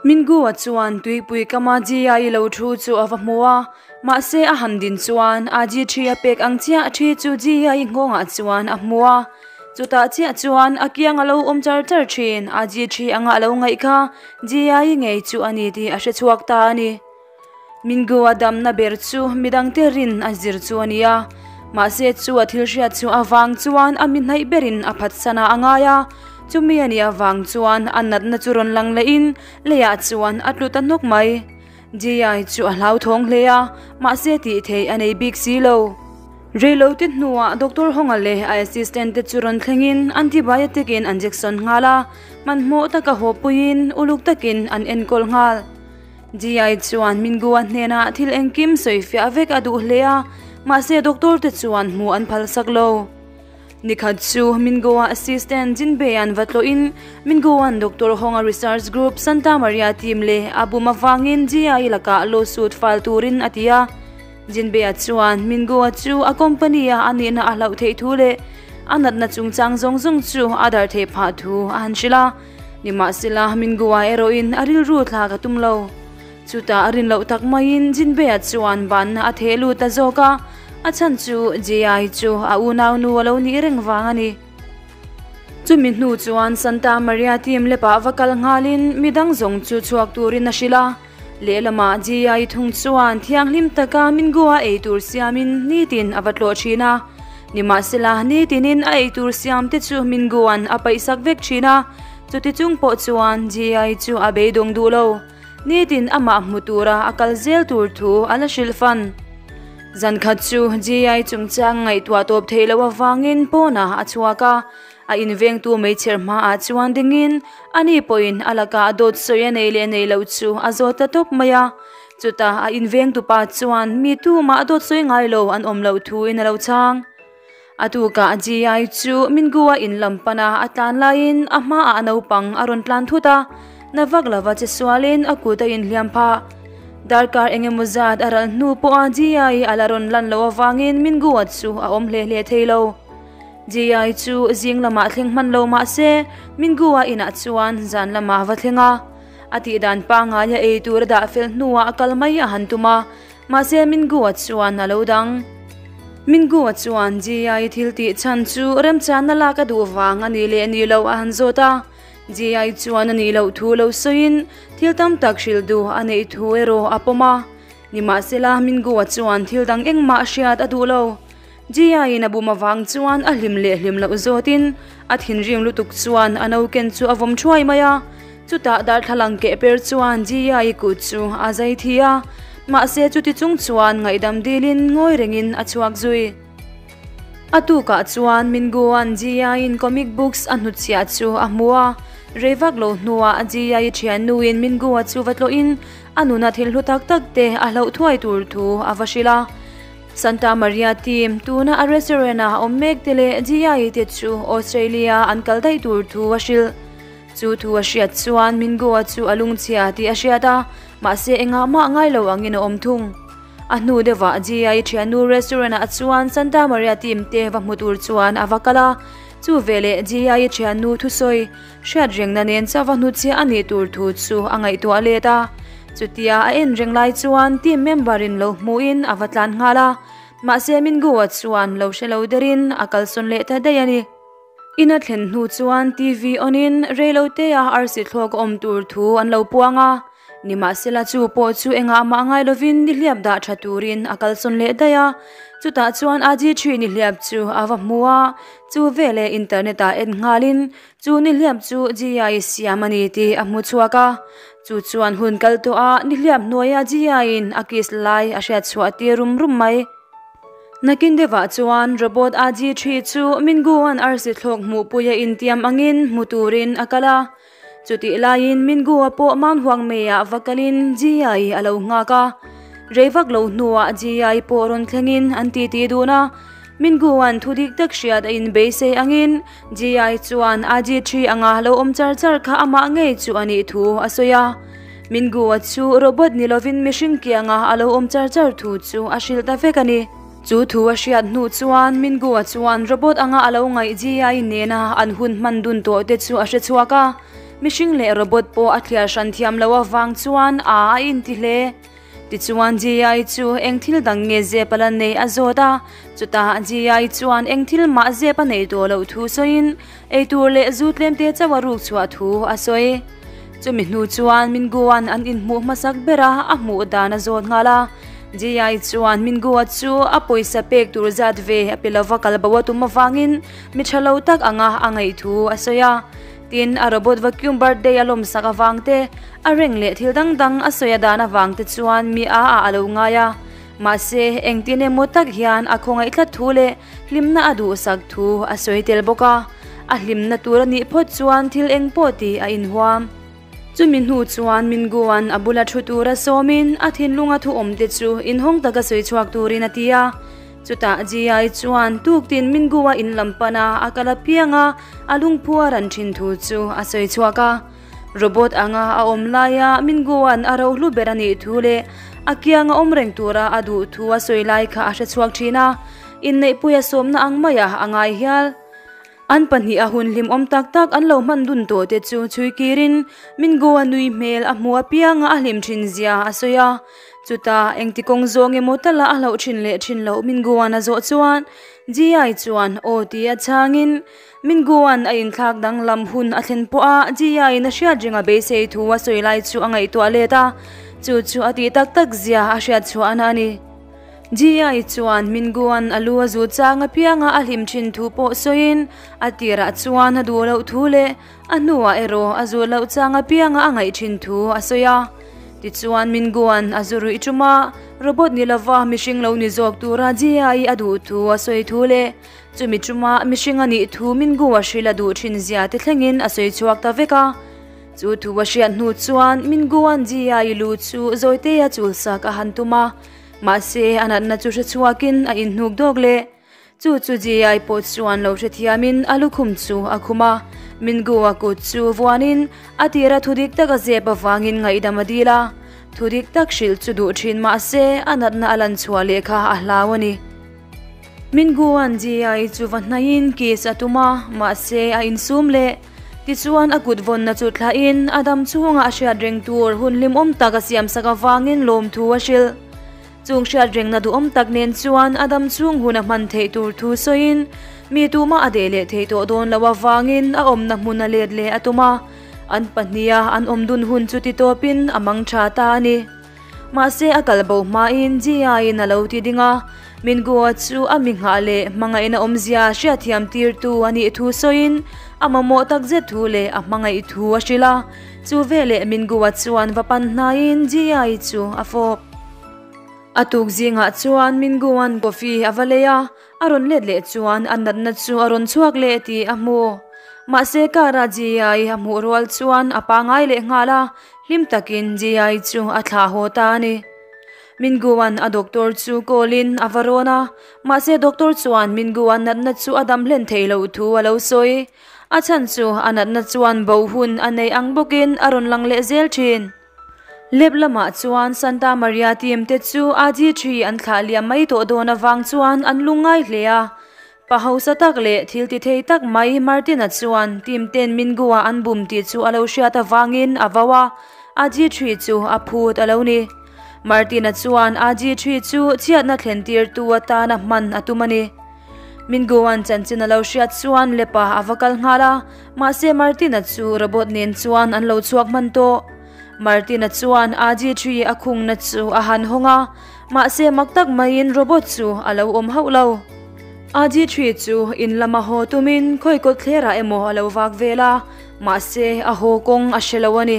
Mingu-a chuan tuipui kama Ji-a-i lo thu chu a va hmu a, mahse a han din chuan a ji thi a pek ang chiah thi chu Ji-a-i nghawngah chuan a hmu a. Chutah chiah chuan a kiang a lo awm char char thin, a ji thi anga a lo ngaih kha Ji-a-i ngei chu a ni tih a hre chhuak ta a ni. Mingu-a damna ber chu midangte rin a zir chu a ni a, mahse chu a thil hriat chu avang chuan a mi hnaih berin a phatsan ah a ngai a, chumi a nih avang chuan a natna chu rawn lang lehin leiah chuan a tlu ta hnawk mai. Jia chu a hlauthawng hle a, mahse tih theih a nei bik si lo. Reilote hnuah Doctor Honga leh a assistant te chu rawn thlengin antibiotic in an jection nghal a, hmanhmawh taka haw puiin uluk takin an enkawl nghal. Jia chuan Mingua hnenah thil engkim sawi fiah vek a duh hle a, mahse doctor te chuan hmuh an phal sak lo. Nikhat chu Mingua assistant Jinbeian va tlawhin Mingua'n Doctor Honga research group Santa Maria team leh a bum avangin Jia lakah lawsuit file turin a ti a. Jinbeia chuan Mingua chu a company a a nihna a hlauh theih thu leh a natna chungchang zawng zawng chu a dar theih phah thu a han hrilh a. Nimahsela, Mingua erawhin a rilru thlak a tum lo. Chutah a rin loh tak maiin Jinbei-a chuan banna a theh lut ta zawk a, a chhan chu Jia-i chu a unaunu a lo nih reng vang a ni. Chumi hnu chuan Santa Maria team lepah va kal nghalin midang zawng chu chhuak turin a hrilh a. Lehlamah Jia-i thung chuan thianghlim taka Mingua eitur siamin nitin a va tlawh thin a. Nimahsela, nitinin a eitur siam te chu Mingua'n a paihsak vek thin a, chuti chung pawh chuan Jia-i chu a beidawng duh lo. Nitin amah hmu tura a kal zel tur thu a la hrilh fan. Zan khat chu Jia-i chungchang ngaihtuah tawp theih loh avangin pawnah a chhuak a, a invengtu meichher hmaah chuan dingin ani pawhin a lakah dawt sawi a nei leh nei loh chu a zawt ta tawp mai a. Chutah a invengtupa chuan mi tumah dawt sawi ngai lo an awm loh thuin a lo chhang. A tukah GI chu Mingua in lam pana a tlan laiin a hmaah a naupang a rawn tlan thut a, na vak lova che sualin a kut a inhliam phah. Darkar engemaw zat a ral hnu pawha GI a la rawn lan loh avangin Mingua chu a awm hle hle thei lo. GI chu zing lamah thleng hman lo mah se Mingua inah chuan zan lamah va thleng a. A tih dan pangngai a ei tur a dah fel hnuah a kal mai a han tum a, mahse Mingua chuan a lo dang. Mingua chuan GI thil tih chhan chu remchanna lak a duh vang a nih leh nih loh a han zawt a. GI chuan a nih loh thu lo sawiin thil tam tak hrilh duh a neih thu erawh a pawm a. Nimahsela Mingua chuan thil dang engmah hriat a duh lo. Jia-in a bum avang chuan a hlim leh hlim loh zawtin a thinrim lutuk chuan a noken chu a vawm thuai mai a. Chutah darthlalang keh per chuan Jia-i kut chu a zai thi a, mahse chuti chung chuan ngaihdam dilin ngawi rengin a chhuak zui. A tukah chuan Minguan Jia-in comic books a hnutchhiah chu a hmu a, rei vak lo hnuah Jia-i thiannuin Mingua chu va tlawhin a nuna thil hlu tak tak te a hlauh thuai tur thu a va hrilh a. Santa Maria team tuna a restaurant ah awm mek te leh GI te chu Australia an kal daih tur thu a hrilh. Chu thu a hriat chuan Mingo-a chu a lungchhia tih a hriat a, mahse engah mah ngai lo angin a awm thung. A hnu deuhah GI thiannu restaurant ah chuan Santa Maria team te va hmu tur chuan a va kal a, chu veleh GI thiannu thusawi Hriat rengna nen chauh a hnutchhiah a nih tur thu chu a ngaihtuah let a. Chutia a en reng lai chuan team member in lo hmuhin a va tlan nghal a. Mahse Mingu-a chuan lo hre lo derin a kalsawn leh ta daih a ni. In a thlen hnu chuan TV on in reilotea arsi thlawk a awm tur thu an lo puang a. Nimahsela chu pawh chu engah mah ngai lovin nihliap dah tha turin a kalsawn leh daih a, chutah chuan Aji thi nihliap chu a va hmu a, chu veleh internet ah en nghalin chu nihliap chu GI siam a ni tih a hmu chhuak a, chu chuan hun kal tawh a nihliap hnuaia GI in a kiss lai a hriat chhuah tir rum rum mai. Nakin deuhah chuan robot Aji thi chu Mingu-a'n arsi thlawk hmuhpui a intiam angin hmu turin a kal a. Chutih laiin Mingu-a pawh Mount Huangmei-ah va kalin Jia-i a lo nghak a. Rei vak lo hnuah Jia-i pawh rawn thlengin an titi dun a. Mingu-a'n thu dik tak hriat a inbeisei angin Jia-i chuan a ji thi anga lo awm char char kha amah ngei chu a nih thu a sawi a. Mingu-a chu robot ni lovin mihring kianga a lo awm char char thu chu a hrilh ta vek a ni. Chu thu a hriat hnu chuan Mingua chuan robot anga a lo ngaih GI nena an hun hman dun tawh te chu a hre chhuak a. Mihring leh robot pawh a thliar hran thiam loh avang chuan a a inti hle. Tichuan GI chu eng thil dang nge zep a la nei a zawt a, chutah GI chuan eng thil mah zep a neih tawh loh thu sawiin eitur leh zu tlemte chauh a ruk chhuah thu a sawi. Chumi hnu chuan Minguan an inhmuh hmasak ber a, a hmuh dan a zawt nghal a. GI chuan Mingua chu a pawisa pek tur zat ve a pe lova kal bo a tum avangin mi tha lo tak anga a ngaih thu a sawi a. Tin, a robot vacuum birthday a lawmsak avang te, a reng leh thil dang dang a sawi a dan avang te chuan mi a ah a lo ngai a. Mahse, engtin emaw tak hian a khawngaih tlat thu leh hlimna a duhsak thu a sawi tel bawk a. A hlimna tur a nih phawt chuan thil eng pawh tih a inhuam. Chumi hnu chuan Minguan a bula thu tura sawmin a thinlunga thu awmte chu inhawng taka sawi chhuak turin a ti a. Chutah GI chuan tuktin Mingua in lam pana a kal apiang a, a lungphu a ran thin thu chu a sawi chhuak a. Robot anga a awm laia Mingua'n a rohlu ber a nih thu leh a kianga awm reng tura a duh thu a sawi lai kha a hre chhuak thin a, inneihpuia sawmna ang maia a ngai hial. An pahniha hun hlimawm tak tak an lo hman dun tawh te chu chhui kirin Mingo-a nui hmel a hmu apianga a hlim thin zia a sawi a. Chutah engti kawng zawng emaw tala a hlauh thin leh thin loh Mingo-a'n a zawh chuan Ji-ai chuan aw ti a chhangin Mingo-a'n a inthlak danglam hun a thlen pawh a Ji-aiin a hriat ring a beisei thu a sawi lai chu a ngaihtuah let a, chu chu a tih tak tak zia a hriat chhuahna a ni. Ji-ai chuan Minguan a lu a zut chang apianga a hlim thin thu pawh sawiin a tirah chuan a duh loh thu leh a hnuah erawh a zut loh chang apianga a ngaih thin thu a sawi a. Tichuan Minguan a zu ruih tum a, robot ni lova mihring lo ni zawk tura Ji-ai a duh thu a sawi thu leh chumi tuma mihring a nih thu Mingua hrilh a duh thin zia te thlengin a sawi chhuak ta vek a. Chu thu a hriat hnu chuan Minguan Ji-ai lu chu Zawiteia chulsak a han tum a. Mahse, a natna chu hre chhuakin a inhnuk dawk le. Chu chu GI pawh chuan lo hrethiamin a lukhum chu a khum a. Mingu-a kut chu vuanin a tira thudik tak a zep avangin ngaihdam a dil a. Thudik tak hrilh chu duh thin mahse, a natna a lan chhuah leh kha a hlau a ni. Mingu-a'n GI chu va hnaihin kiss a tum a, mahse a insum leh. Tichuan a kut vawnna chu thlahin a dam chhungah a hriat reng tur hun hlimawm tak a siamsak avangin lawmthu a hrilh. Chung hriat rengna duhawm tak nen chuan a dam chhung hun a hman theih tur thu sawiin mi tumah a deh leh theih tawh dawn loh avangin a awmna hmun a let leh a tum a, an pahniha an awm dun hun chu ti tawpin a mang tha ta a ni. Mahse a kal bo hmain Jia-in a lo ti ding a, Mingu-a chu a mi nghah leh hmangaihna awmzia hriatthiam tirtu a nih thu sawiin a mamawh takzet thu leh a hmangaih thu a hrilh a. Chu veleh Mingu-a chuan va pan hnaiin Jia-i chu a fawp. A tuk zingah chuan Mingu-a'n coffee a va lei a, a rawn let leh chuan a natna chu a rawn chhuak leh tih a hmu. Mahse car-a Jia-i a hmuh rual chuan a pangai leh nghal a, Hlim takin GI chu a thlah haw ta a ni. Mingu-a'n a doctor chu call-in a va rawn a, mahse doctor chuan Mingu-a natna chu a dam hlen thei loh thu a lo sawi. A chhan chu a natna chuan bo hun a nei ang bawkin a rawn lang leh zel thin. Lab lamah chuan Santa Maria team te chu AG thi an thlah liam mai tawh dawn avang chuan an lungngai hle a. Pa hausa tak leh thil ti thei tak mai Martin-a chuan team ten Mingu-a an bum tih chu a lo hriat avangin a vau a, a G-three chu a phut a lo ni. Martin-a chuan a G-three chu chhiatna thlen tirtu atana hman a tum a ni. Mingu-a'n chanchin a lo hriat chuan Lepa a va kal nghal a, mahse Martin-a chu robot nen chuan an lo chhuak hman tawh. Martin-a chuan a G-three a khungna chu a han hawng a, mahse mak tak maiin robot chu a lo awm hauh lo. A G-three chu in lama haw tumin khawi kawt thlerah emaw a lo vak vel a, mahse a haw kawng a hre lo a ni.